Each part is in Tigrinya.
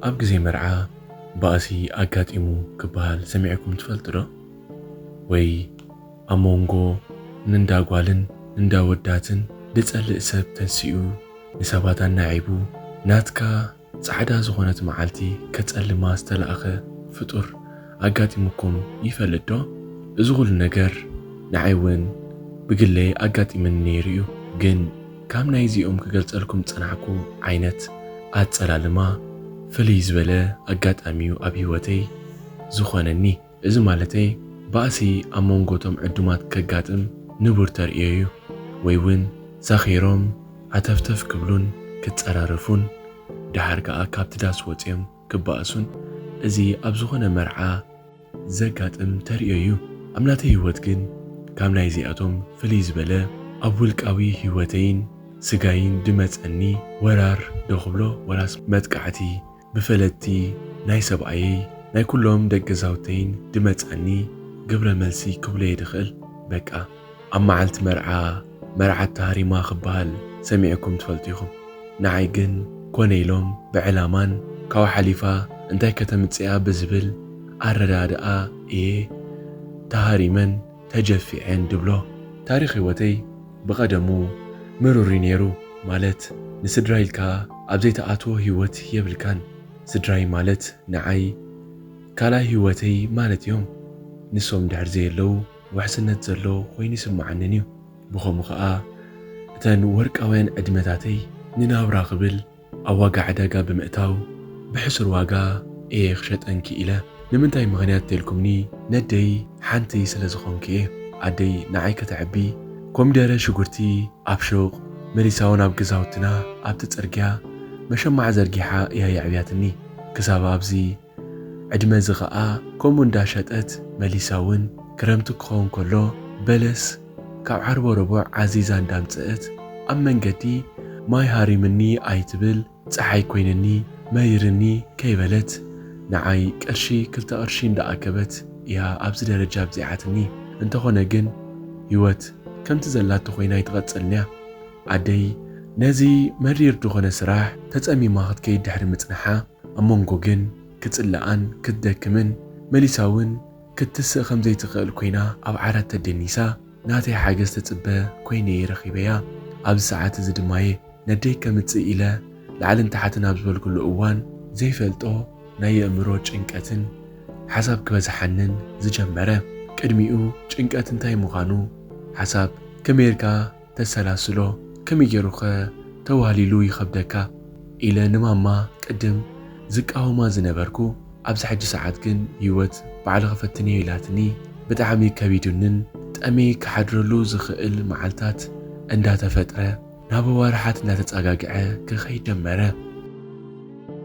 ኣብ ግዜ መርዓ ባእሲ ኣጋጢሙ ክበሃል ሰሚዕኩም ትፈልጡ ዶ? ወይ ኣብ መንጎ ንንዳ ጓልን ንንዳ ወዳትን ድጸልእ ሰብ ተንሲኡ ንሰባት ኣናዒቡ ናትካ ጻዕዳ ዝኾነት መዓልቲ ከጸልማ ዝተላእኸ ፍጡር ኣጋጢሙኩም ይፈልጥ ዶ? እዚ ኩሉ ነገር ንዓይ እውን ብግለይ ኣጋጢምኒ ነይሩ እዩ። ግን ካብ ናይዚኦም ክገልጸልኩም ዝጸናሕኩ ዓይነት ኣጸላልማ ፍልይ ዝበለ ኣጋጣሚ እዩ ኣብ ህይወተይ ዝኾነኒ። እዚ ማለተይ ባእሲ ኣብ መንጎ እቶም ዕዱማት ከጋጥም ንቡር ተርእዮ እዩ። ወይ እውን ሰኺሮም ሃተፍተፍ ክብሉን ክጸራረፉን ደሓር ከኣ ካብቲ ዳስ ወጺኦም ክባእሱን እዚ ኣብ ዝኾነ መርዓ ዘጋጥም ተርእዮ እዩ። ኣብ ናተይ ህይወት ግን ካብ ናይዚኣቶም ፍልይ ዝበለ ኣብ ውልቃዊ ህይወተይን ስጋይን ድመጸኒ ወራር ዶ ክብሎ ወላስ መጥቃዕቲ ብፈለጥቲ ናይ ሰብኣየይ ናይ ኩሎም ደቂ ገዛውተይን ድመጸኒ ግብረ መልሲ ክብሎ እየ ድኽእል። በቃ ኣብ መዓልቲ መርዓ መርዓት ተሃሪማ ክበሃል ሰሚዕኩም ትፈልጡ ኢኹም። ንዓይ ግን ኮነ ኢሎም ብዕላማን ካብኡ ሓሊፋ እንታይ ከተምጽእ እያ ብዝብል ኣረዳድኣ እየ ተሃሪመን ተጀፊዐን ድብሎ። ታሪኽ ህይወተይ ብቐደሙ ምሩር እዩ ነይሩ። ማለት ንስድራ ኢልካ ኣብ ዘይትኣትዎ ህይወት የብልካን። ስድራይ ማለት ንዓይ ካልኣይ ህይወተይ ማለት እዮም። ንሶም ድሕር ዘየለዉ ውሕስነት ዘሎ ኮይኑ ይስምዓንን እዩ። ብኸምኡ ኸኣ እተን ወርቃውያን ዕድመታተይ ንናብራ ክብል ኣብ ዋጋ ዕዳጋ ብምእታው ብሕሱር ዋጋ እየ ክሸጠን ክኢለ። ንምንታይ ምኽንያት ተልኩምኒ ነደይ ሓንቲ ስለ ዝኾንኩ እየ። ኣደይ ንዓይ ከተዕቢ ኮሚደረ ሽጉርቲ ኣብ ሹቕ መሊሳ እውን ኣብ ገዛውትና ኣብቲ ጽርግያ መሸማዕ ዘርጊሓ እያ የዕብያትኒ። ክሳብ ኣብዚ ዕድመ እዚ ኸኣ ከምኡ እንዳሸጠት መሊሳ እውን ክረምቲ ክኸውን ከሎ በለስ ካብ ዓርቦ ረቡዕ ዓዚዛ እንዳምጽእት ኣብ መንገዲ ማይ ሃሪምኒ ኣይትብል ጸሓይ ኮይንኒ መሪርኒ ከይበለት ንዓይ ቅርሺ ክልተ ቅርሺ እንዳኣከበት እያ ኣብዚ ደረጃ ኣብዚዓትኒ። እንተኾነ ግን ህይወት ከምቲ ዘላቶ ኮይና ኣይትቐጽልን እያ። ኣደይ ነዚ መሪር ዝኾነ ስራሕ ተጸሚማ ክትከይድ ድሕሪ ምጽንሓ ኣብ መንጎ ግን ክትጽልኣን ክትደክምን መሊሳ እውን ክትስእ ከም ዘይትኽእል ኮይና ኣብ ዓራት ተደኒሳ ናተይ ሓገዝ ትጽበ ኮይነ እየ ረኺበያ። ኣብዚ ሰዓት እዚ ድማ እየ ነደይ ከምጽእ ኢለ ላዕልን ታሕትን ኣብ ዝበልኩሉ እዋን ዘይፈልጦ ናይ የእምሮ ጭንቀትን ሓሳብ ክበዝሓንን ዝጀመረ። ቅድሚኡ ጭንቀት እንታይ ምዃኑ ሓሳብ ከመይ ጌርካ ተሰላስሎ፣ ከመይ ገይሩኸ ተዋህሊሉ ይኸብደካ ኢለ ንማማ ቅድም ዝቃወማ ዝነበርኩ፣ ኣብዚ ሕጂ ሰዓት ግን ህይወት ባዕልኺ ፈትንዮ ኢላትኒ ብጣዕሚ ከቢዱንን ጠምየ ክሓድረሉ ዝኽእል መዓልታት እንዳተፈጥረ ናብ ኣዋርሓት እንዳተጸጋግዐ ክኸይድ ጀመረ።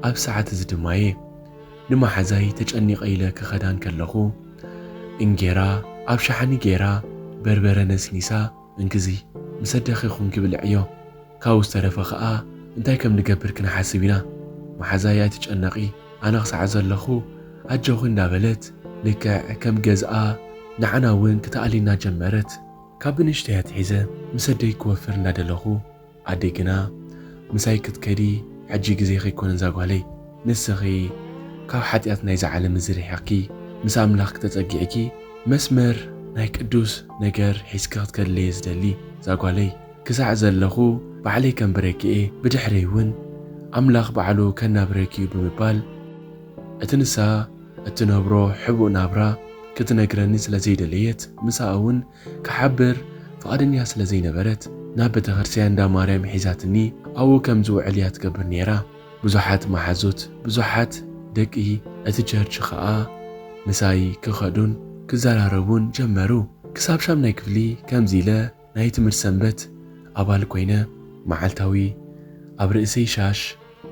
ኣብ ሰዓት እዚ ድማ እየ ንመሓዛይ ተጨኒቐ ኢለ ክኸዳ እንከለኹ እንጌራ ኣብ ሸሓኒ ጌራ በርበረ ነስኒሳ እንክዚ ምስ ኣደኺ ኹንኪ ብልዕዮ። ካብኡ ዝተረፈ ኸኣ እንታይ ከም ንገብር ክንሓስብ ኢና። መሓዛይ ኣይትጨነቒ፣ ኣነ ክሳዕ ዘለኹ ኣጆኺ እንዳበለት ልክዕ ከም ገዝኣ ንዓና እውን ክትኣልየና ጀመረት። ካብ ብንእሽተይ ኣትሒዘ ምስ ኣደይ ክወፍር እንዳደለኹ ኣደይ ግና ምሳይ ክትከዲ ሕጂ ግዜኺ ኣይኮነን ዛጓለይ። ንስኺ ካብ ሓጢኣት ናይዛ ዓለም እዚ ርሒቕኪ ምስ ኣምላኽ ክተጸጊዕኪ መስመር ናይ ቅዱስ ነገር ሒዝኪ ክትከድለየ ዝደሊ ዛጓለይ። ክሳዕ ዘለኹ ባዕለይ ከንብረኪ እየ፣ ብድሕረይ እውን ኣምላኽ ባዕሉ ከናብረኪ እዩ ብምባል እቲ ንሳ እትነብሮ ሕቡእ ናብራ ክትነግረኒ ስለ ዘይደለየት ምሳኣ እውን ክሓብር ፍቓደኛ ስለ ዘይነበረት ናብ ቤተ ክርስቲያን እንዳ ማርያም ሒዛትኒ ኣብኡ ከም ዝውዕል እያ ትገብር ነይራ። ብዙሓት መሓዙት ብዙሓት ደቂ እቲ ቸርች ኸኣ ምሳይ ክኸዱን ክዘራረቡን ጀመሩ። ክሳብ ሻምናይ ክፍሊ ከምዚ ኢለ ናይ ትምህርቲ ሰንበት ኣባል ኮይነ መዓልታዊ ኣብ ርእሰይ ሻሽ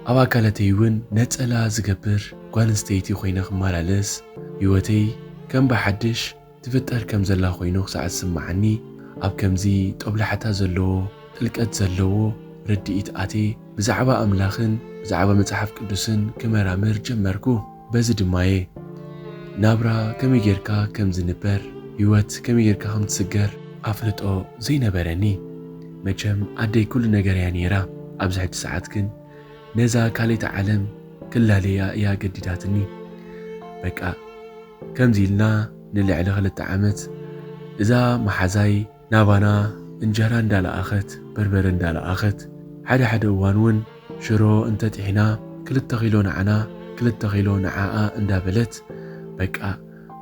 ኣብ ኣካላተይ እውን ነጸላ ዝገብር ጓል ኣንስተይቲ ኮይነ ክመላለስ ህይወተይ ከም ብሓድሽ ትፍጠር ከም ዘላ ኮይኑ ክሳዕ ዝስምዓኒ ኣብ ከምዚ ጦብላሕታ ዘለዎ ጥልቀት ዘለዎ ርድኢት ኣትየ ብዛዕባ ኣምላኽን ብዛዕባ መጽሓፍ ቅዱስን ክመራምር ጀመርኩ። በዚ ድማ እየ ናብራ ከመይ ጌርካ ከም ዝንበር ህይወት ከመይ ጌርካ ከም ትስገር ኣፍልጦ ዘይነበረኒ። መቸም ኣደይ ኩሉ ነገር እያ ነይራ። ኣብዚ ሕጂ ሰዓት ግን ነዛ ካልኣይቲ ዓለም ክላለያ እያ ገዲዳትኒ። በቃ ከምዚ ኢልና ንልዕሊ ክልተ ዓመት እዛ መሓዛይ ናባና እንጀራ እንዳለኣኸት፣ በርበረ እንዳለኣኸት፣ ሓደ ሓደ እዋን እውን ሽሮ እንተጢሕና ክልተ ኪሎ ንዓና ክልተ ኪሎ ንዓኣ እንዳበለት፣ በቃ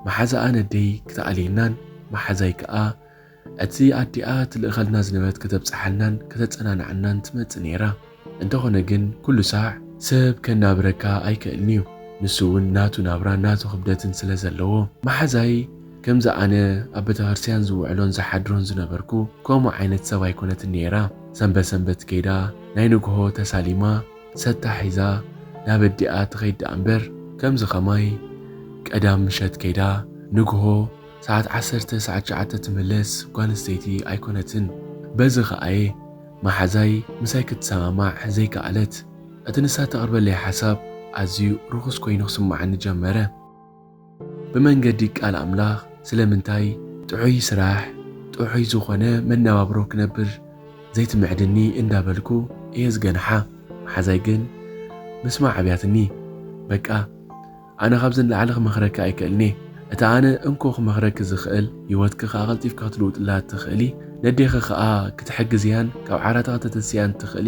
መሓዛኣ ነደይ ክትኣልየናን መሓዛይ ከኣ እቲ ኣዲኣ ትልእኸልና ዝነበረት ከተብጽሓልናን ከተጸናንዓናን ትመጽእ ነይራ። እንተኾነ ግን ኩሉ ሳዕ ሰብ ከናብረካ ኣይክእልን እዩ። ንሱ እውን ናቱ ናብራን ናቱ ክብደትን ስለ ዘለዎ። መሓዛይ ከምዚ ኣነ ኣብ ቤተክርስትያን ዝውዕሎን ዝሓድሮን ዝነበርኩ ከምኡ ዓይነት ሰብ ኣይኮነትን ነይራ። ሰንበት ሰንበት ከይዳ ናይ ንግሆ ተሳሊማ ሰታ ሒዛ ናብ ኣዲኣ ትኸይድ ደኣ እምበር ከምዚ ኸማይ ቀዳም ምሸት ከይዳ ንግሆ ሰዓት ዓሰርተ ሰዓት ትሽዓተ ትምለስ ጓል ኣንስተይቲ ኣይኮነትን። በዚ ኸኣ'የ መሓዛይ ምሳይ ክትሰማማዕ ዘይከኣለት። እቲ ንሳ ተቕርበለይ ሓሳብ ኣዝዩ ርኹስ ኮይኑ ክስምዓኒ ጀመረ። ብመንገዲ ቃል ኣምላኽ ስለምንታይ ጥዑይ ስራሕ፣ ጥዑይ ዝኾነ መነባብሮ ክነብር ዘይትምዕድኒ እንዳበልኩ እየ ዝገንሓ። መሓዛይ ግን ምስማዕ ኣብያትኒ። በቃ ኣነ ካብዚ ንላዕሊ ክመኽረኪ ኣይክእልን'የ። እቲ ኣነ እንኮ ክመኽረኪ ዝኽእል፣ ህይወትኪ ከኣ ቀልጢፍኪ ክትልውጥላ እትኽእሊ፣ ነዴኺ ከኣ ክትሕግዝያን ካብ ዓራታ ከተተስእያን እትኽእሊ፣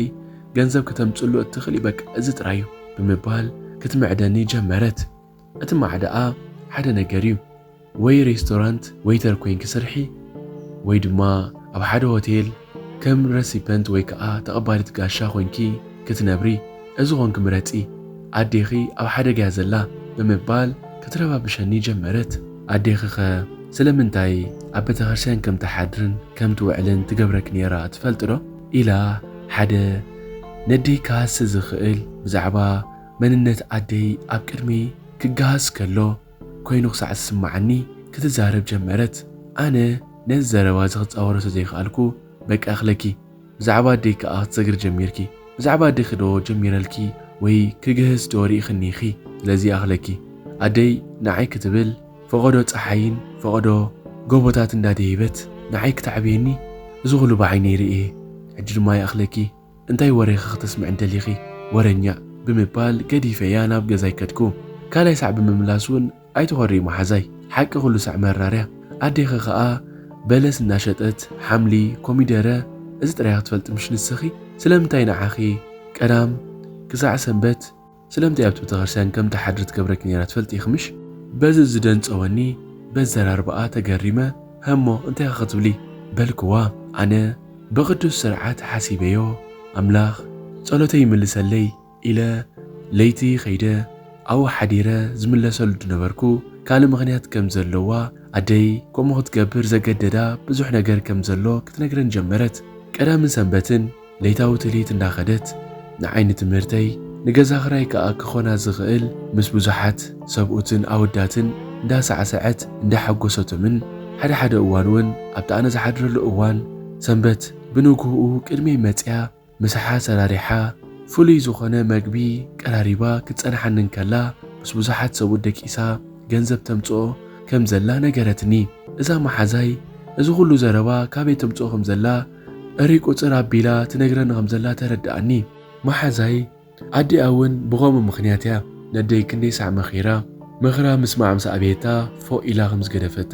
ገንዘብ ክተምጽሉ እትኽእሊ፣ በቃ እዚ ጥራይ እዩ ብምባል ክትምዕደኒ ጀመረት። እቲ ማዕዳኣ ሓደ ነገር እዩ። ወይ ሬስቶራንት ዌይተር ኮይንኪ ስርሒ፣ ወይ ድማ ኣብ ሓደ ሆቴል ከም ረሲፐንት ወይ ከኣ ተቐባሊት ጋሻ ኮይንኪ ክትነብሪ፣ እዚ ኾንኪ ምረጺ፣ ኣዴኺ ኣብ ሓደጋ እያ ዘላ ብምባል ክትረባብሸኒ ጀመረት። ኣዴኺኸ ስለምንታይ ኣብ ቤተክርስትያን ከም ትሓድርን ከም ትውዕልን ትገብረኪ ነይራ ትፈልጢ ዶ? ኢላ ሓደ ነደይ ክሃሲ ዝኽእል ብዛዕባ መንነት ኣደይ ኣብ ቅድመይ ክገሃስ ከሎ ኮይኑ ክሳዕ ዝስምዓኒ ክትዛረብ ጀመረት። ኣነ ነዚ ዘረባ እዚ ክጻወሮ ስለ ዘይከኣልኩ፣ በቃ እኽለኪ፣ ብዛዕባ ኣደይ ከኣ ክትሰግሪ ጀሚርኪ። ብዛዕባ ኣደኺ ዶ ጀሚረልኪ ወይ ክግህስ ዶ ርኢኽኒ ኢኺ? ስለዚ ይኣኽለኪ። ኣደይ ንዓይ ክትብል ፈቐዶ ጸሓይን ፈቐዶ ጎቦታት እንዳደየበት ንዓይ ክተዕብየኒ፣ እዚ ኹሉ ብዓይነይ ርእየ። ሕጂ ድማ ይኣኽለኪ። እንታይ ወሬ ኸ ክተስምዕኒ ደሊኺ? ወረኛ፣ ብምባል ገዲፈያ ናብ ገዛይ ከድኩ። ካልኣይ ሳዕ ብምምላስ እውን ኣይትኾሪ መሓዛይ፣ ሓቂ ኩሉ ሳዕ መራር እያ። ኣዴኺ ኸኣ በለስ እናሸጠት፣ ሓምሊ፣ ኮሚደረ፣ እዚ ጥራይ ክትፈልጢ ምሽ ንስኺ? ስለምንታይ ንዓኺ ቀዳም ክሳዕ ሰንበት ስለምንታይ ኣብቲ ቤተክርስትያን ከም ትሓድሪ ትገብረኪ ነይራ ትፈልጢ ኢኺ ምሽ? በዚ ዝደንጸወኒ በዘራርባኣ ተገሪመ፣ "ህሞ እንታይ ኢኺ ክትብሊ?" በልክዋ። ኣነ ብቕዱስ ስርዓት ሓሲበዮ፣ ኣምላኽ ጸሎተይ ይምልሰለይ ኢለ ለይቲ ኸይደ ኣብኡ ሓዲረ ዝምለሰሉ ዝነበርኩ ካልእ ምኽንያት ከም ዘለዋ ኣደይ ከምኡ ክትገብር ዘገደዳ ብዙሕ ነገር ከም ዘሎ ክትነግረን ጀመረት። ቀዳምን ሰንበትን ለይታዊ ትልሂት እንዳኸደት ንዓይ ንትምህርተይ ንገዛ ኽራይ ከኣ ክኾና ዝኽእል ምስ ብዙሓት ሰብኡትን ኣወዳትን እንዳሳዕሰዐት እንዳሓጎሰቶምን ሓደ ሓደ እዋን እውን ኣብቲ ኣነ ዝሓድረሉ እዋን ሰንበት ብንግህኡ ቅድመይ መጽያ ምሳሓ ሰራሪሓ ፍሉይ ዝኾነ መግቢ ቀራሪባ ክትጸንሓኒ እንከላ ምስ ብዙሓት ሰብኡት ደቂሳ ገንዘብ ተምጽኦ ከም ዘላ ነገረትኒ። እዛ መሓዛይ እዚ ኹሉ ዘረባ ካበይ ተምጽኦ ከም ዘላ እሪ ቁጽር ኣቢላ ትነግረኒ ከም ዘላ ተረድኣኒ። መሓዛይ ኣዲኣ እውን ብኸምኡ ምኽንያት እያ ነደይ ክንደይ ሳዕ መኺራ፣ ምኽራ ምስማዕ ምስ ኣበየታ ፎእ ኢላ ከም ዝገደፈታ፣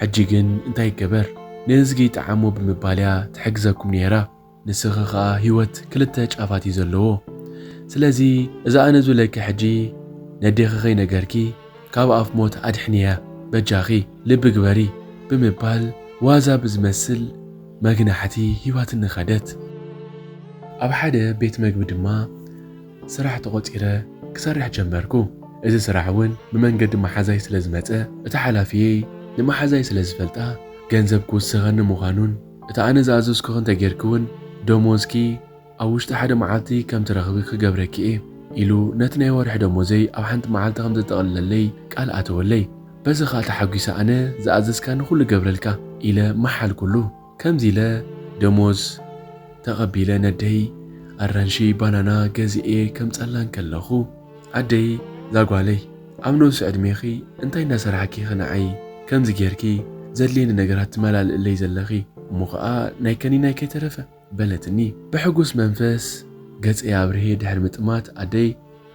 ሕጂ ግን እንታይ ይገበር ንእዝጊ ይጥዓሞ ብምባል እያ ትሕግዘኩም ነይራ። ንስኺ ኸኣ ህይወት ክልተ ጫፋት እዩ ዘለዎ። ስለዚ እዚ ኣነ ዝብለኪ ሕጂ ነዴኺ ከይነገርኪ ካብ ኣፍ ሞት ኣድሕንያ፣ በጃኺ ልቢ ግበሪ ብምባል ዋዛ ብዝመስል መግናሕቲ ሂባትኒ ኸደት። ኣብ ሓደ ቤት መግቢ ድማ ስራሕ ተቖጺረ ክሰርሕ ጀመርኩ። እዚ ስራሕ እውን ብመንገዲ መሓዛይ ስለ ዝመጸ፣ እቲ ሓላፊየይ ንመሓዛይ ስለ ዝፈልጣ፣ ገንዘብ ክውስኸኒ ምዃኑን፣ እቲ ኣነ ዝኣዘዝኩኺ እንተጌርኪ እውን ደሞዝኪ ኣብ ውሽጢ ሓደ መዓልቲ ከም ትረኽቢ ክገብረኪ እየ ኢሉ ነቲ ናይ ወርሒ ደሞዘይ ኣብ ሓንቲ መዓልቲ ከም ዘጠቕልለለይ ቃል ኣተወለይ። በዚ ኸኣ ተሓጒሰ ኣነ ዝኣዘዝካኒ ኩሉ ገብረልካ ኢለ መሓልኩሉ። ከምዚ ኢለ ደሞዝ ተቐቢለ ነደይ ኣራንሺ ባናና ገዚኤ ከምጸላ እንከለኹ ኣደይ ዛጓለይ ኣብ ነብሲ ዕድሜኺ እንታይ እናሰራሕኪ ኢኺ ንዓይ ከምዚ ጌርኪ ዘድልየኒ ነገራት ትመላልእለይ ዘለኺ እሞ ኸኣ ናይ ከኒናይ ከይተረፈ በለትኒ። ብሕጉስ መንፈስ ገጸይ ኣብርሄ ድሕሪ ምጥማት ኣደይ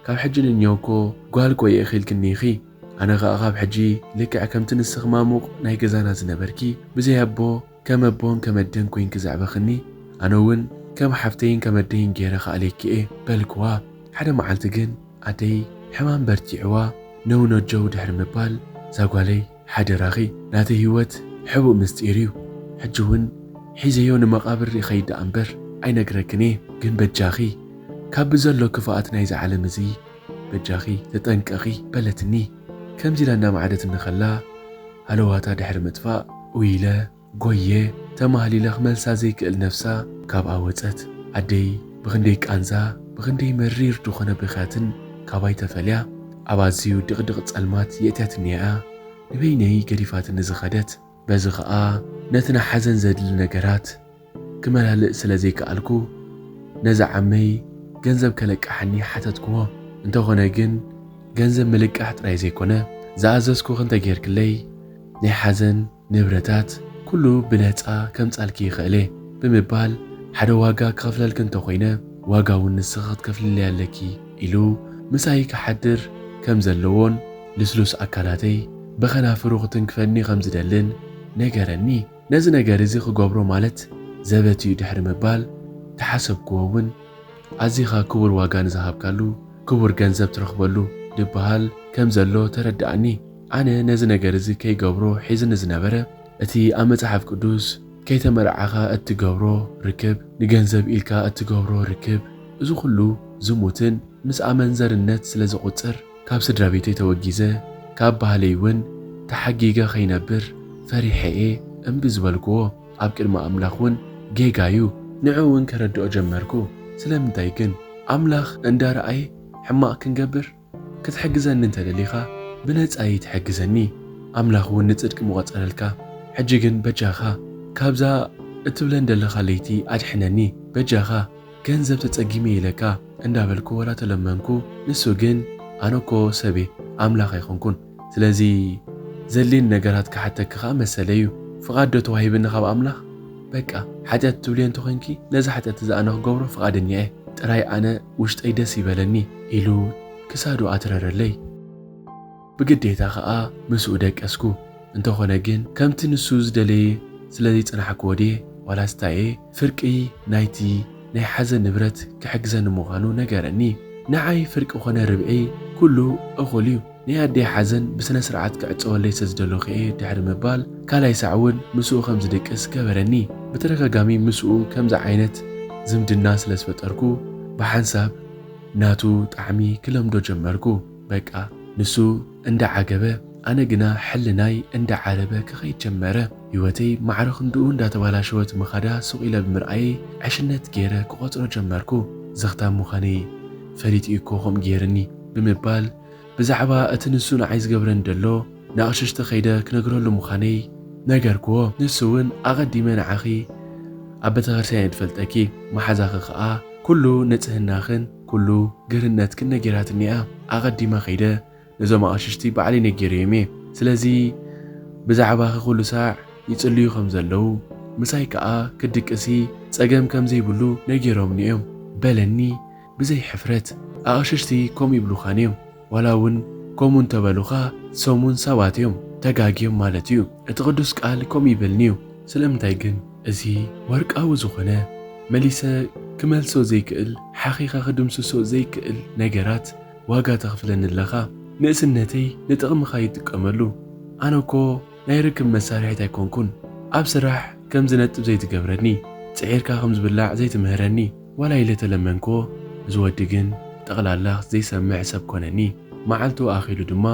ካብ ሕጂ ንንየው እኮ ጓል እኮ እየ ኢኺልክኒ ኢኺ። ኣነ ኸኣ ካብ ሕጂ ልክዕ ከምቲ ንስኺ ማሙቕ ናይ ገዛና ዝነበርኪ፣ ብዘይ ኣቦ ከም ኣቦን ከም ኣደን ኮይንኪ ዘዕበኽኒ፣ ኣነ እውን ከም ሓፍተይን ከም ኣደይን ገይረ ክኣልየኪ እየ በልክዋ። ሓደ መዓልቲ ግን ኣደይ ሕማም በርቲዕዋ ነውነጀው ድሕሪ ምባል፣ እዛ ጓለይ ሓደራኺ፣ ናተይ ህይወት ሕቡእ ምስጢር እዩ። ሕጂ እውን ሒዘዮ ንመቓብር ይኸይድ ደኣ እምበር ኣይነግረክን እየ። ግን በጃኺ ካብ ብዘሎ ክፍኣት ናይዚ ዓለም እዚ በጃኺ ተጠንቀቒ በለትኒ። ከምዚ ኢላ እንዳማዕደትኒ ከላ ሃለዋታ ድሕሪ ምጥፋእ ኡይ ኢለ ጎየ ተማህሊለ ክመልሳ ዘይክእል ነፍሳ ካብኣ ወጸት። ኣደይ ብኽንደይ ቃንዛ ብኽንደይ መሪር ዝኾነ ብኽያትን ካባይ ተፈልያ ኣብ ኣዝዩ ድቕድቕ ጸልማት የእትያትኒ እያ ንበይነይ ገዲፋትኒ ዝኸደት። በዚ ኸኣ ነቲ ንሓዘን ዘድሊ ነገራት ክመላልእ ስለ ዘይከኣልኩ ነዚ ዓመይ ገንዘብ ከለቅሓኒ ሓተትክዎ። እንተኾነ ግን ገንዘብ ምልቃሕ ጥራይ ዘይኮነ ዝኣዘዝኩኺ እንተጌርክለይ ናይ ሓዘን ንብረታት ኩሉ ብነጻ ከምጻልኪ ይኽእል እየ ብምባል ሓደ ዋጋ ክኸፍለልኪ እንተኾይነ ዋጋ እውን ንስኺ ክትከፍልለይ ኣለኪ ኢሉ ምሳይ ክሓድር ከም ዘለዎን ልስሉስ ኣካላተይ ብኸናፍሩ ክትንክፈኒ ከም ዝደልን ነገረኒ። ነዚ ነገር እዚ ክገብሮ ማለት ዘበት እዩ ድሕሪ ምባል ተሓሰብክዎ እውን ኣዚኻ ክቡር ዋጋ ንዝሃብካሉ ክቡር ገንዘብ ትረኽበሉ ድበሃል ከም ዘሎ ተረድኣኒ። ኣነ ነዚ ነገር እዚ ከይገብሮ ሒዝኒ ዝነበረ እቲ ኣብ መጽሓፍ ቅዱስ ከይተመርዓኻ እትገብሮ ርክብ፣ ንገንዘብ ኢልካ እትገብሮ ርክብ፣ እዚ ኩሉ ዝሙትን ምስ ኣመንዘርነት ስለ ዝቑጽር ካብ ስድራ ቤተይ ተወጊዘ ካብ ባህለይ እውን ተሓጊገ ከይነብር ፈሪሐ እየ እምቢ ዝበልክዎ። ኣብ ቅድሚ ኣምላኽ እውን ጌጋ እዩ። ንዑ እውን ከረድኦ ጀመርኩ። ስለምንታይ ግን ኣምላኽ እንዳረኣየ ሕማቕ ክንገብር? ክትሕግዘኒ እንተደሊኻ ብነጻ እዩ ትሕግዘኒ። ኣምላኽ እውን ንጽድቂ ምቖጸረልካ። ሕጂ ግን በጃኻ ካብዛ እትብለን ደለኻ ለይቲ ኣድሕነኒ። በጃኻ ገንዘብ ተጸጊመ ኢለካ እንዳበልኩ ወላ ተለመንኩ። ንሱ ግን ኣነ እኮ ሰብየ ኣምላኽ ኣይኮንኩን። ስለዚ ዘድልየኒ ነገራት ክሓተኪ ከኣ መሰለይ እዩ። ፍቓድ ዶ ተዋሂብኒ ካብ ኣምላኽ? በቃ ሓጢኣት ትብልዮ እንተኾይንኪ ነዚ ሓጢኣት እዚ ኣነ ክገብሮ ፍቓደኛ እየ። ጥራይ ኣነ ውሽጠይ ደስ ይበለኒ ኢሉ ክሳዱ ኣትረረለይ። ብግዴታ ከኣ ምስኡ ደቀስኩ። እንተኾነ ግን ከምቲ ንሱ ዝደለየ ስለ ዘይጸናሕክዎ ድየ ዋላስ እንታይ እየ ፍርቂ ናይቲ ናይ ሓዘን ንብረት ክሕግዘኒ ምዃኑ ነገረኒ። ንዓይ ፍርቂ ኾነ ርብዒ ኩሉ እኹል እዩ። ናይ ኣደይ ሓዘን ብስነ ስርዓት ክዕጸወለይ ስለ ዝደለኹ እየ ድሕሪ ምባል ካልኣይ ሳዕ እውን ምስኡ ከም ዝድቅስ ገበረኒ። ብተደጋጋሚ ምስኡ ከምዚ ዓይነት ዝምድና ስለ ዝፈጠርኩ ብሓንሳብ ናቱ ጣዕሚ ክለምዶ ጀመርኩ። በቃ ንሱ እንዳዓገበ ኣነ ግና ሕልናይ እንዳዓረበ ክኸይድ ጀመረ። ህይወተይ ማዕረ ክንድኡ እንዳተባላሸወት ምኻዳ ስቕ ኢለ ብምርኣየይ ዕሽነት ገይረ ክቖጽሮ ጀመርኩ። ዘኽታም ምዃነይ ፈሊጡ እዩ እኮ ከምኡ ገይርኒ ብምባል ብዛዕባ እቲ ንሱ ንዓይ ዝገብረኒ ደሎ ንኣቕሽሽቲ ከይደ ክነግረሉ ምዃነይ ነገርክዎ። ንሱ እውን ኣቐዲመ ንዓኺ ኣብ ቤተክርስትያን እየ ዝፈልጠኪ፣ መሓዛኺ ኸኣ ኩሉ ንጽህናኽን ኩሉ ግርነትክን ነጊራትኒ እያ። ኣቐዲመ ከይደ ነዞም ኣቕሽሽቲ ባዕለይ ነጊረዮም እየ። ስለዚ ብዛዕባኺ ኩሉ ሳዕ ይጽልዩ ከም ዘለዉ፣ ምሳይ ከኣ ክትድቅሲ ጸገም ከም ዘይብሉ ነጊሮምኒ እዮም በለኒ ብዘይ ሕፍረት። ኣቕሽሽቲ ከምኡ ይብሉኻን እዮም። ዋላ እውን ከምኡ እንተበሉኻ ሰሙን ሰባት እዮም፣ ተጋግዮም ማለት እዩ። እቲ ቅዱስ ቃል ከምኡ ይብልኒ እዩ። ስለምንታይ ግን እዚ ወርቃዊ ዝኾነ መሊሰ ክመልሶ ዘይክእል፣ ሓኺኻ ክድምስሶ ዘይክእል ነገራት ዋጋ ተኽፍለኒ ኣለኻ? ንእስነተይ ንጥቕምኻ ይጥቀመሉ። ኣነ እኮ ናይ ርክብ መሳርሒት ኣይኮንኩን። ኣብ ስራሕ ከም ዝነጥብ ዘይትገብረኒ፣ ጽዒርካ ከም ዝብላዕ ዘይትምህረኒ፣ ዋላ ኢለ ተለመንክዎ። እዚ ወዲ ግን ጠቕላላ ዘይሰምዕ ሰብ ኮነኒ። መዓልቱ ኣኺሉ ድማ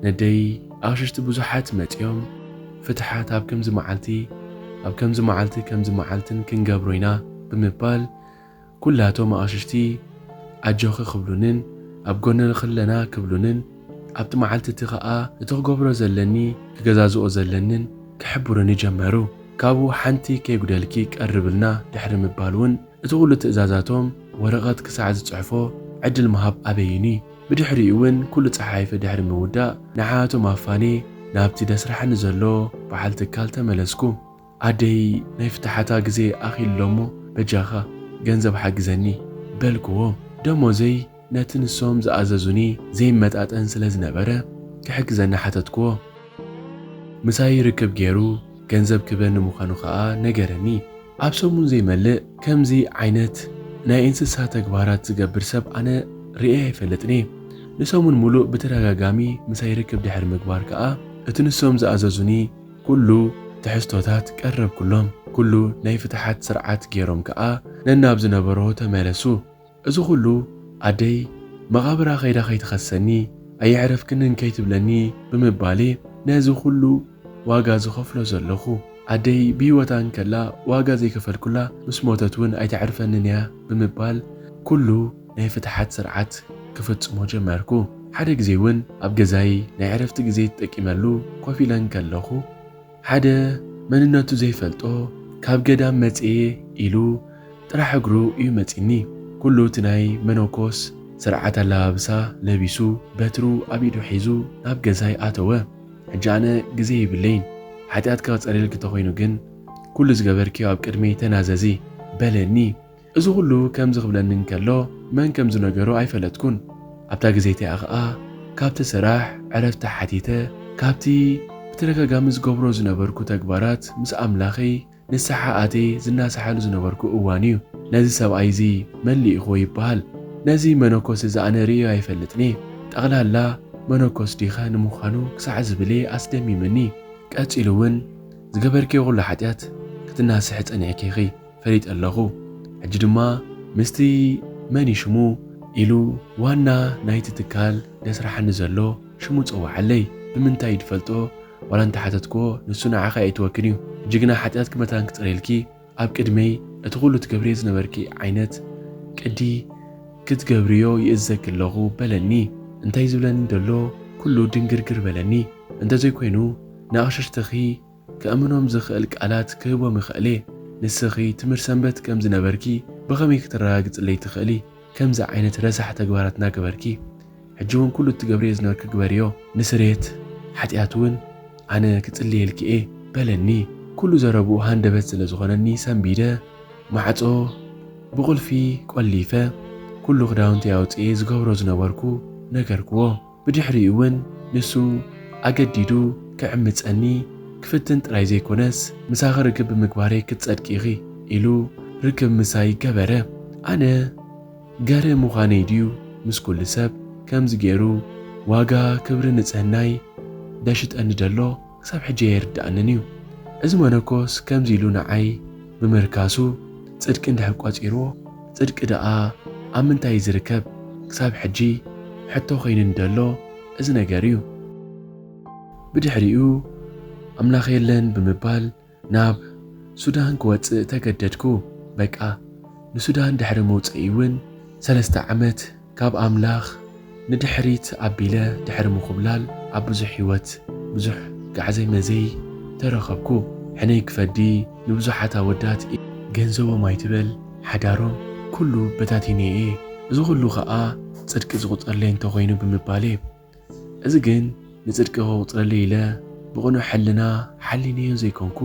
ነደይ ኣቕሽሽቲ ብዙሓት መጺኦም፣ ፍትሓት ኣብ ከምዚ መዓልቲ፣ ኣብ ከምዚ መዓልቲ፣ ከምዚ መዓልትን ክንገብሮ ኢና ብምባል ኩላቶም ኣቕሽሽቲ ኣጆኺ ክብሉንን ኣብ ጎንኺ ኣለና ክብሉንን ኣብቲ መዓልቲ እቲ ኸኣ እቲ ክገብሮ ዘለኒ ክገዛዝኦ ዘለንን ክሕብሩኒ ጀመሩ። ካብኡ ሓንቲ ከይጉደልኪ ቀርብልና ድሕሪ ምባል እውን እቲ ኩሉ ትእዛዛቶም ወረቐት ክሳዕ ዝጽሕፎ ዕድል ምሃብ ኣበዩኒ። ብድሕሪኡ እውን ኩሉ ጸሓይፈ ድሕሪ ምውዳእ ንዓኣቶም ኣፋንየ ናብቲ ደስርሓኒ ዘሎ በዓል ትካል ተመለስኩ። ኣደይ ናይ ፍትሓታ ግዜ ኣኺሉ እሞ በጃኻ ገንዘብ ሓግዘኒ በልክዎ። ደሞዘይ ነቲ ንሶም ዝኣዘዙኒ ዘይመጣጠን ስለ ዝነበረ ክሕግዘኒ ሓተትክዎ። ምሳይ ርክብ ገይሩ ገንዘብ ክበኒ ምዃኑ ከኣ ነገረኒ። ኣብ ሰሙን ዘይመልእ ከምዚ ዓይነት ናይ እንስሳ ተግባራት ዝገብር ሰብ ኣነ ርእየ ኣይፈልጥን እየ። ንሰሙን ሙሉእ ብተደጋጋሚ ምሳይ ርክብ ድሕሪ ምግባር ከኣ እቲ ንሶም ዝኣዘዙኒ ኩሉ ትሕዝቶታት ቀረብኩሎም። ኩሉ ናይ ፍትሓት ስርዓት ገይሮም ከኣ ነናብ ዝነበሮ ተመለሱ። እዚ ኩሉ ኣደይ መቓብራ ከይዳ ከይትኸሰኒ ኣየዕረፍክንን ከይትብለኒ ብምባሌ ነዚ ኩሉ ዋጋ ዝኸፍሎ ዘለኹ። ኣደይ ብህይወታ እንከላ ዋጋ ዘይከፈልኩላ ምስ ሞተት እውን ኣይተዕርፈንን እያ ብምባል ኩሉ ናይ ፍትሓት ስርዓት ክፍጽሞ ጀመርኩ። ሓደ ግዜ እውን ኣብ ገዛይ ናይ ዕረፍቲ ግዜ ተጠቂመሉ ኮፍ ኢለ እንከለኹ ሓደ መንነቱ ዘይፈልጦ ካብ ገዳም መጽየ ኢሉ ጥራሕ እግሩ እዩ መጺኒ። ኩሉ እቲ ናይ መነኮስ ስርዓት ኣለባብሳ ለቢሱ በትሩ ኣብ ኢዱ ሒዙ ናብ ገዛይ ኣተወ። ሕጂ ኣነ ግዜ ይብለይን። ሓጢኣትካ ክጸርየልኪ ተኾይኑ ግን ኩሉ ዝገበርክዮ ኣብ ቅድመይ ተናዘዚ በለኒ። እዚ ኩሉ ከምዚ ክብለኒ እንከሎ መን ከም ዝነገሮ ኣይፈለጥኩን። ኣብታ ግዜ እቲኣ ኸኣ ካብቲ ስራሕ ዕረፍቲ ሓቲተ ካብቲ ብተደጋጋሚ ዝገብሮ ዝነበርኩ ተግባራት ምስ ኣምላኸይ ንስሓ ኣትየ ዝናሳሓሉ ዝነበርኩ እዋን እዩ። ነዚ ሰብኣይ እዚ መን ልኢኽዎ ይበሃል? ነዚ መነኮስ እዚ ኣነ ርእዮ ኣይፈልጥን እየ። ጠቕላላ መነኮስ ዲኸ ንምዃኑ ክሳዕ ዝብል እየ ኣስደሚምኒ። ቀጺሉ እውን ዝገበርክዮ ኩሉ ሓጢኣት ክትናስሒ ጸኒሕኪ ኢኺ ፈሊጠ ኣለኹ። ሕጂ ድማ ምስቲ መን እዩ ሽሙ ኢሉ ዋና ናይቲ ትካል ደስራሓኒ ዘሎ ሽሙ ጸውዓለይ። ብምንታይ ድፈልጦ ዋላ እንተሓተትክዎ ንሱ ንዓኻ ኣይእትወክን እዩ። ሕጂ ግና ሓጢኣትኪ መታን ክጸርየልኪ ኣብ ቅድመይ እቲ ኩሉ ትገብርዮ ዝነበርኪ ዓይነት ቅዲ ክትገብርዮ ይእዘኪ ኣለኹ በለኒ። እንታይ ዝብለኒ ደሎ ኩሉ ድንግርግር በለኒ። እንተዘይኮይኑ ንኣቕሽሽትኺ ከእምኖም ዝኽእል ቃላት ክህቦም ይኽእል እየ። ንስኺ ትምህርት ሰንበት ከም ዝነበርኪ ብኸመይ ክትረጋግጽለይ ትኽእሊ? ከምዚ ዓይነት ረሳሕ ተግባራት እናገበርኪ ሕጂ እውን ኩሉ እትገብርዮ ዝነበርኪ ግበርዮ። ንስርየት ሓጢኣት እውን ኣነ ክጽልየልኪ እየ በለኒ። ኩሉ ዘረብኡ ሃንደበት ስለ ዝኾነኒ ሰንቢደ ማዕጾ ብቑልፊ ቆሊፈ ኩሉ ክዳውንቲ ኣውጽኤ ዝገብሮ ዝነበርኩ ነገርክዎ። ብድሕሪኡ እውን ንሱ ኣገዲዱ ክዕምጸኒ ክፍትን ጥራይ ዘይኮነስ ምሳኺ ርክብ ብምግባረይ ክትጸድቂ ኢኺ ኢሉ ርክብ ምሳይ ገበረ። ኣነ ገርህ ምዃነይ ድዩ ምስ ኩሉ ሰብ ከምዚ ገይሩ ዋጋ ክብሪ ንጽህናይ ደሽጠኒ ደሎ ክሳብ ሕጂ ኣይርድኣንን እዩ። እዚ መነኮስ ከምዚ ኢሉ ንዓይ ብምርካሱ ጽድቂ እንድሕር ቆጺርዎ፣ ጽድቂ ደኣ ኣብ ምንታይ እዩ ዝርከብ? ክሳብ ሕጂ ሕቶ ኮይኑኒ ደሎ እዚ ነገር እዩ። ብድሕሪኡ ኣምላኽ የለን ብምባል ናብ ሱዳን ክወጽእ ተገደድኩ። በቃ ንሱዳን ድሕሪ ምውጸይ እውን ሰለስተ ዓመት ካብ ኣምላኽ ንድሕሪት ኣቢለ ድሕሪ ምኹብላል ኣብ ብዙሕ ህይወት ብዙሕ ጋዕዘይ መዘይ ተረኸብኩ። ሕነይ ክፈዲ ንብዙሓት ኣወዳት ገንዘቦም ኣይትበል ሓዳሮም ኩሉ በታቲነ እየ። እዚ ኩሉ ኸኣ ጽድቂ ዝቑጸረለይ እንተኾይኑ ብምባል እየ። እዚ ግን ንጽድቂ ከቑጽረለይ ኢለ ብቕኑዕ ሕልና ሓሊነዮ ዘይኮንኩ፣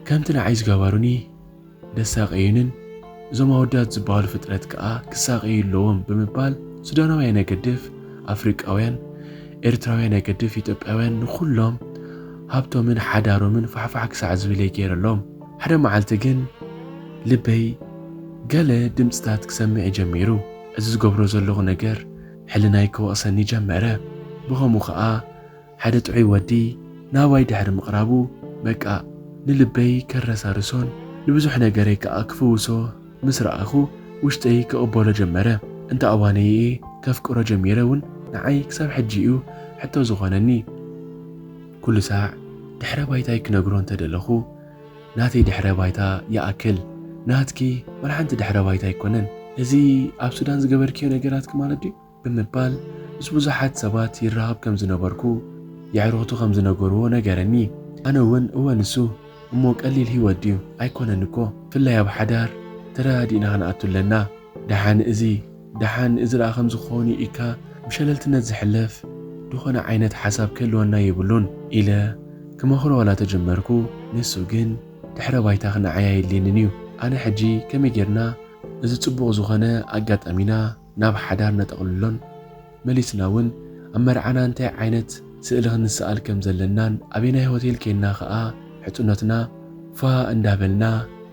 ከምቲ ንዓይ ዝገበሩኒ ደሳቐዩንን እዞም ኣወዳት ዝበሃሉ ፍጥረት ከኣ ክሳቐዩ ኣለዎም ብምባል ሱዳናውያን ኣይገድፍ ኣፍሪቃውያን፣ ኤርትራውያን ኣይገድፍ ኢትዮጵያውያን ንኹሎም ሃብቶምን ሓዳሮምን ፋሕፋሕ ክሳዕ ዝብል እየ ገይረሎም። ሓደ መዓልቲ ግን ልበይ ገለ ድምጽታት ክሰምዕ ጀሚሩ። እዚ ዝገብሮ ዘለኹ ነገር ሕልናይ ክወቕሰኒ ጀመረ። ብኸምኡ ኸኣ ሓደ ጥዑይ ወዲ ናባይ ድሕሪ ምቕራቡ በቃ ንልበይ ከረሳርሶን ንብዙሕ ነገረይ ከኣ ክፍውሶ ምስ ረኣኹ ውሽጠይ ክቕበሎ ጀመረ። እንተ ኣዋነይ'የ ከፍቅሮ ጀሚረ እውን ንዓይ ክሳብ ሕጂ እዩ ሕቶ ዝኾነኒ። ኩሉ ሳዕ ድሕረ ባይታይ ክነግሮ እንተደለኹ ናተይ ድሕረ ባይታ ይኣክል፣ ናትኪ ዋላ ሓንቲ ድሕረ ባይታ ኣይኮነን። እዚ ኣብ ሱዳን ዝገበርክዮ ነገራትኪ ማለት ድዩ? ብምባል ምስ ብዙሓት ሰባት ይራኸብ ከም ዝነበርኩ የዕሩኽቱ ከም ዝነገርዎ ነገረኒ። ኣነ እውን እወ ንሱ እሞ ቀሊል ህይወት ድዩ? ኣይኮነን እኮ፣ ብፍላይ ኣብ ሓዳር ተረዳዲእና ክንኣቱ ኣለና። ደሓን እዚ ደሓን እዚ ደኣ ከምዚ ክኸውን እዩ ኢልካ ብሸለልትነት ዝሕለፍ ዝኾነ ዓይነት ሓሳብ ክህልወና የብሉን ኢለ ክመኽሮ ዋላ ተጀመርኩ፣ ንሱ ግን ድሕረ ባይታ ክንዓይ ኣየድልየንን እዩ። ኣነ ሕጂ ከመይ ጌርና እዚ ጽቡቕ ዝኾነ ኣጋጣሚና ናብ ሓዳር ነጠቕልሎን መሊስና እውን ኣብ መርዓና እንታይ ዓይነት ስእሊ ክንሰኣል ከም ዘለናን ኣበየናይ ሆቴል ኬንና ከኣ ሕጽኖትና ፋ እንዳበልና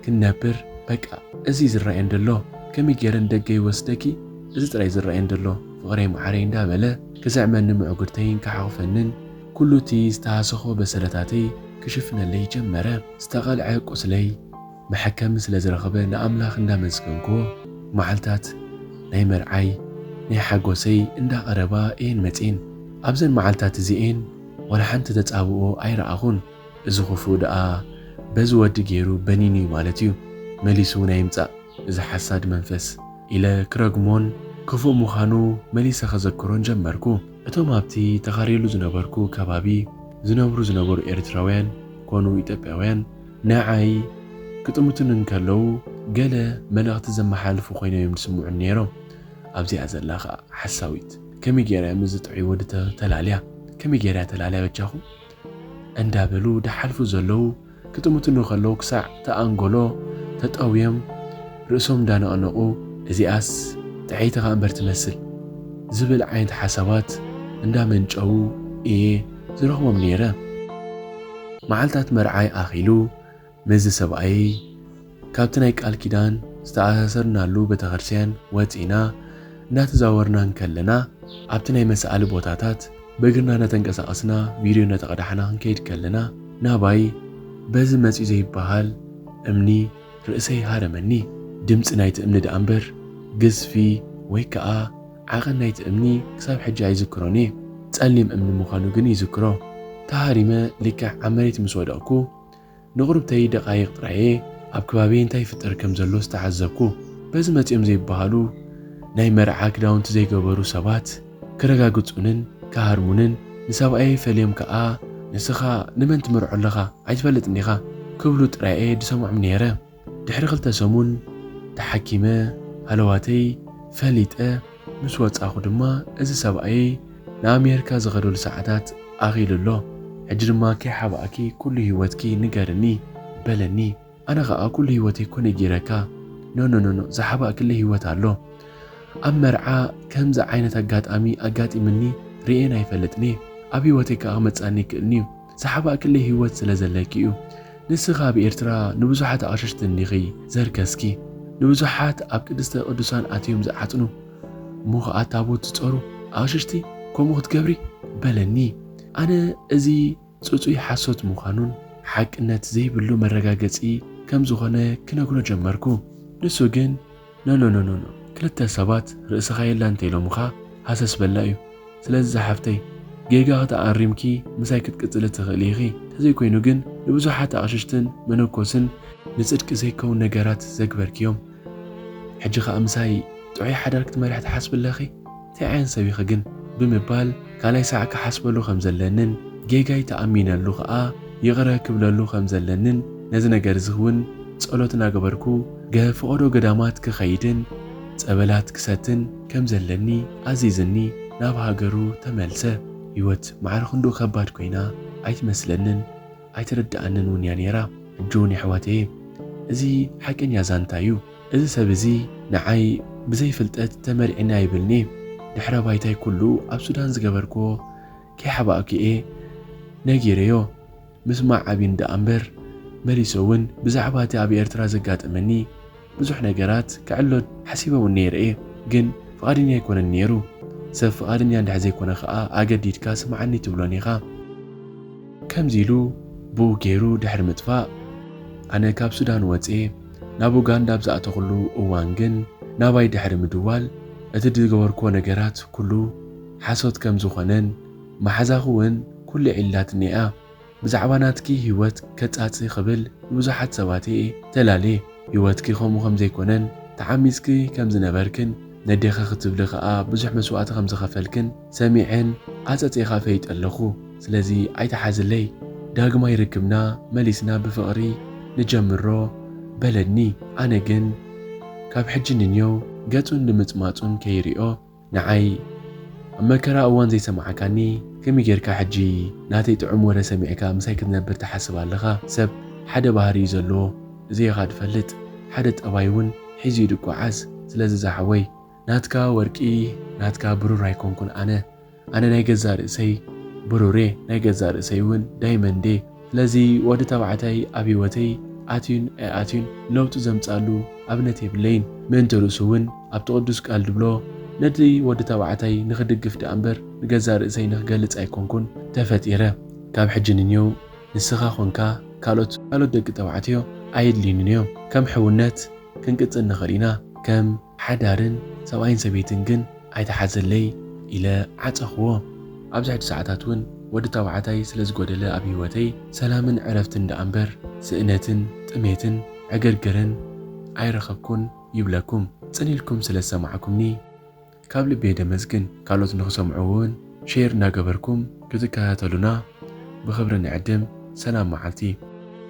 ክንነብር። በቃ እዚ ዝረኣየን ደሎ፣ ከመይ ገይረ ንደገ ይወስደኪ፣ እዚ ጥራይ ዝረኣየን ደሎ ፍቕረይ መዓረይ እንዳበለ ክስዕመኒ ምዕጉርተይን ክሓቑፈንን ኩሉ እቲ ዝተሃሰኾ በሰለታተይ ክሽፍነለይ ጀመረ። ዝተቐልዐ ቁስለይ መሐከሚ ስለ ዝረኸበ ንኣምላኽ እንዳመስገንኩዎ መዓልታት ናይ መርዓይ ናይ ሓጎሰይ እንዳቐረባ እየን መጺኤን። ኣብዘን መዓልታት እዚኤን ዋላ ሓንቲ ተጻብኦ ኣይረኣኹን። እዚ ክፉእ ደኣ በዚ ወዲ ገይሩ በኒኑ እዩ ማለት እዩ። መሊሱ እውን ኣይምጻእ እዚ ሓሳድ መንፈስ ኢለ ክረግሞን ክፉእ ምዃኑ መሊሰ ከዘክሮን ጀመርኩ። እቶም ኣብቲ ተኻርየሉ ዝነበርኩ ከባቢ ዝነብሩ ዝነበሩ ኤርትራውያን ኮኑ ኢትዮጵያውያን ንዓይ ክጥምቱኒ እንከለዉ ገለ መልእኽቲ ዘመሓላልፉ ኮይኖም እዮም ዝስምዑኒ ነይሮም። ኣብዚኣ ዘላ ኸኣ ሓሳዊት ከመይ ገይራ እያ ምስዚ ጥዑይ ወዲ ተ-፣ ተላልያ? ከመይ ገይራ እያ ተላልያ በጃኹም? እንዳበሉ ድሓልፉ ዘለዉ ክጥምቱኒ ከለዉ ክሳዕ ተኣንጎሎ ተጠውዮም ርእሶም እንዳነቕነቑ እዚኣስ ጥዕይቲ ኸኣ እምበር ትመስል ዝብል ዓይነት ሓሳባት እንዳመንጨዉ እየ ዝረኽቦም ነይረ። መዓልታት መርዓይ ኣኺሉ ምስዚ ሰብኣየይ ካብቲ ናይ ቃል ኪዳን ዝተኣሳሰርናሉ ቤተክርስትያን ወጺና እንዳተዛወርና እንከለና ኣብቲ ናይ መሰኣሊ ቦታታት ብእግርና እናተንቀሳቐስና ቪድዮ እናተቐዳሕና ክንከይድ ከለና ናባይ በዚ መጺኡ ዘይበሃል እምኒ ርእሰይ ሃረመኒ። ድምጺ ናይቲ እምኒ ደኣ እምበር ግዝፊ ወይ ከኣ ዓቐን ናይቲ እምኒ ክሳብ ሕጂ ኣይዝክሮን እየ። ጸሊም እምኒ ምዃኑ ግን ይዝክሮ። ተሃሪመ ልክዕ ኣብ መሬት ምስ ወደቕኩ ንቑርብተይ ደቓይቕ ጥራይ እየ ኣብ ከባቢይ እንታይ ይፍጠር ከም ዘሎ ዝተዓዘብኩ። በዚ መጺኦም ዘይበሃሉ ናይ መርዓ ክዳውንቲ ዘይገበሩ ሰባት ክረጋግጹንን ክሃርሙንን ንሰብኣየይ ፈልዮም ከኣ ንስኻ ንመን ትምርዖ ኣለኻ ኣይትፈልጥን ኢኻ ክብሉ ጥራይ እየ ድሰምዖም ነይረ። ድሕሪ ክልተ ሰሙን ተሓኪመ ሃለዋተይ ፈሊጠ ምስ ወጻኹ ድማ እዚ ሰብኣየይ ንኣሜሪካ ዝኸደሉ ሰዓታት ኣኺሉ ኣሎ። ሕጂ ድማ ከይሓባእኪ ኩሉ ህይወትኪ ንገርኒ በለኒ። ኣነ ኸኣ ኩሉ ህይወተይ እኮ ነጊረካ። ኖ ኖ ኖ ኖ ዝሓባእክለይ ህይወት ኣሎ። ኣብ መርዓ ከምዚ ዓይነት ኣጋጣሚ ኣጋጢምኒ ርእየን ኣይፈልጥን እየ። ኣብ ህይወተይ ከኣ ክመጽኣኒ ይክእልኒ እዩ። ዝሓባእክለይ ህይወት ስለ ዘለኪ እዩ። ንስኻ ኣብ ኤርትራ ንብዙሓት ኣቕሽሽቲ እንዲኺ ዘርከስኪ። ንብዙሓት ኣብ ቅድስተ ቅዱሳን ኣትዮም ዝዓጽኑ እሞ ኸኣ ታቦት ዝጸሩ ኣቕሽሽቲ ከምኡ ክትገብሪ በለኒ። ኣነ እዚ ጽጹይ ሓሶት ምዃኑን ሓቅነት ዘይብሉ መረጋገጺ ከም ዝኾነ ክነግሮ ጀመርኩ። ንሱ ግን ኖ ኖ ኖ ኖ ኖ ክልተ ሰባት ርእስኻ የላ እንተ ኢሎምኻ ሃሰስ በላ እዩ። ስለዚ ዝሓፍተይ ጌጋ ከተኣሪምኪ ምሳይ ክትቅጽሊ ትኽእሊ ኢኺ። ተዘይኮይኑ ግን ንብዙሓት ኣቕሽሽትን መነኮስን ንጽድቂ ዘይከውን ነገራት ዘግበርክዮም። ሕጂ ኸኣ ምሳይ ጥዑይ ሓዳር ክትመርሒ ትሓስቢ ኣለኺ? እንታይ ዓይነት ሰብ ኢኺ ግን? ብምባል ካልኣይ ሳዕ ክሓስበሉ ከም ዘለንን ጌጋይ ተኣሚነሉ ኸኣ ይቕረ ክብለሉ ከም ዘለንን ነዚ ነገር እዚ እውን ጸሎት እናገበርኩ ገ-፣ ፈቐዶ ገዳማት ክኸይድን ጸበላት ክሰትን ከም ዘለኒ ኣዚዝኒ ናብ ሃገሩ ተመልሰ። ህይወት ማዕረ ክንድኡ ከባድ ኮይና ኣይትመስለንን ኣይትርድኣንን እውን እያ ነይራ። ሕጂ እውን የሕዋተየ እዚ ሓቀኛ ዛንታ እዩ። እዚ ሰብ እዚ ንዓይ ብዘይ ፍልጠት ተመርዒኒ ኣይብልኒ። ድሕረ ባይታይ ኩሉ ኣብ ሱዳን ዝገበርክዎ ከይሓባእኩ እየ ነጊረዮ። ምስማዕ ኣብዩኒ ደኣ እምበር መሊሰ እውን ብዛዕባ እቲ ኣብ ኤርትራ ዘጋጠመኒ ብዙሕ ነገራት ክዕሎ ሓሲበ እውን ነይረ እየ። ግን ፍቓደኛ ኣይኮነን ነይሩ። ሰብ ፍቓደኛ እንድሕር ዘይኮነ ኸኣ ኣገዲድካ ስምዓኒ ትብሎን ኢኻ። ከምዚ ኢሉ ብኡ ገይሩ ድሕሪ ምጥፋእ ኣነ ካብ ሱዳን ወጽየ ናብ ኡጋንዳ ኣብ ዝኣተኹሉ እዋን ግን ናባይ ድሕሪ ምድዋል እቲ ዝገበርክዎ ነገራት ኩሉ ሓሶት ከም ዝኾነን መሓዛኺ እውን ኩሉ ዒላትኒ እያ። ብዛዕባ ናትኪ ህይወት ከጻጽ ክብል ንብዙሓት ሰባት እየ ተላልየ። ህይወትኪ ከምኡ ከም ዘይኮነን ተዓሚጽኪ ከም ዝነበርክን ነዴኺ ክትብሊ ከኣ ብዙሕ መስዋእቲ ከም ዝኸፈልክን ሰሚዐን ኣጸጺኻ ፈይጠ ኣለኹ። ስለዚ ኣይትሓዝለይ። ዳግማይ ርክብና መሊስና ብፍቕሪ ንጀምሮ በለኒ። ኣነ ግን ካብ ሕጂ ንንየው ገጹን ንምጽማጹን ከይሪኦ ንዓይ ኣብ መከራ እዋን ዘይሰማዕካኒ ከመይ ጌርካ ሕጂ ናተይ ጥዑም ወረ ሰሚዕካ ምሳይ ክትነብር ትሓስብ ኣለኻ? ሰብ ሓደ ባህሪ እዩ ዘለዎ፣ እዚ ኢኻ ትፈልጥ። ሓደ ጠባይ እውን ሒዙ እዩ ዝጓዓዝ። ስለዚ ዝሓወይ ናትካ ወርቂ፣ ናትካ ብሩር ኣይኮንኩን ኣነ። ኣነ ናይ ገዛ ርእሰይ ብሩሬ፣ ናይ ገዛ ርእሰይ እውን ዳይመንዴ። ስለዚ ወዲ ተባዕታይ ኣብ ህይወተይ ኣትዩን ኣይኣትዩን ለውጢ ዘምጻሉ ኣብነት የብለይን። ምእንቲ ርእሱ እውን ኣብቲ ቅዱስ ቃል ድብሎ፣ ነቲ ወዲ ተባዕታይ ንኽድግፍ ደኣ እምበር ንገዛ ርእሰይ ንኽገልጽ ኣይኮንኩን ተፈጢረ። ካብ ሕጂ ንንየው ንስኻ ኾንካ ካልኦት ካልኦት ደቂ ተባዕትዮ ኣየድልዩንን እዮም። ከም ሕውነት ክንቅጽል ንኽእል ኢና። ከም ሓዳርን ሰብኣይን ሰበይትን ግን ኣይተሓዘለይ ኢለ ዓጸኽዎ። ኣብዚ ሕጂ ሰዓታት እውን ወዲ ተባዕታይ ስለ ዝጎደለ ኣብ ህይወተይ ሰላምን ዕረፍትን ደኣ እምበር ስእነትን ጥሜትን ዕግርግርን ኣይረኸብኩን ይብለኩም። ጽን ኢልኩም ስለ ዝሰማዕኩምኒ ካብ ልቢ የደመስግን። ካልኦት ንኽሰምዕዎ እውን ሼር እናገበርኩም ክትከታተሉና ብኽብሪ ንዕድም። ሰላም መዓልቲ።